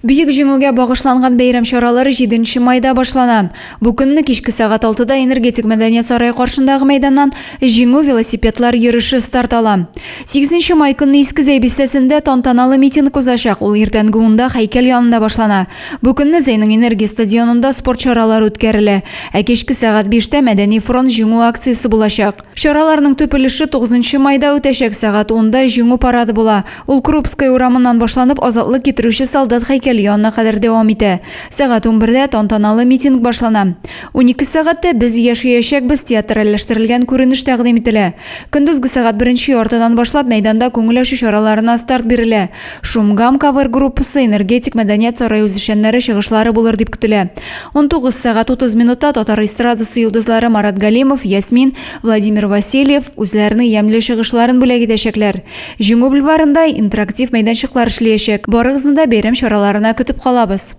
Бөек Җиңүгә багышланган бәйрәм чаралары 7 нче майда башлана. Бу көнне кичке сәгать алтыда Энергетик мәдәният сарае каршындагы мәйданнан Җиңү велосипедлар йөреше старт ала. 8 май көнне Иске Зәй бистәсендә тантаналы митинг узачак. Ул иртәнге унда һәйкәл янында башлана. Бу көнне Зәйнең Энергия стадионында спорт чаралары үткәрелә. Ә кичке сәгать биштә Мәдәни фронт Җиңү акциясе булачак. Чараларның төп өлеше 9 майда үтәчәк, сәгать унда Җиңү парады була. Ул Крупская урамыннан башланып, Азатлык китерүче солдат һәйкәле янына кадәр дәвам итә. Сәгать унбердә тантаналы митинг башлана. 12 сәгатьтә Без яшәячәкбез театральләштерелгән күренеш тәкъдим ителә. Көндезге сәгать беренче яртыдан башлап мәйданда күңел ачу чараларына старт бирелә. Шумгам кавер-группасы, Энергетик мәдәният сарае үзешчәннәре чыгышлары булыр дип көтелә. 19 сәгать 30 минутта татар эстрадасы йолдызлары Марат Галимов, Ясмин, Владимир Васильев үзләренең ямьле чыгышларын бүләк итәчәкләр. Җиңү бульварында интерактив мәйданчыклар эшләячәк. Барыгызны да бәйрәм чараларына көтеп калабыз.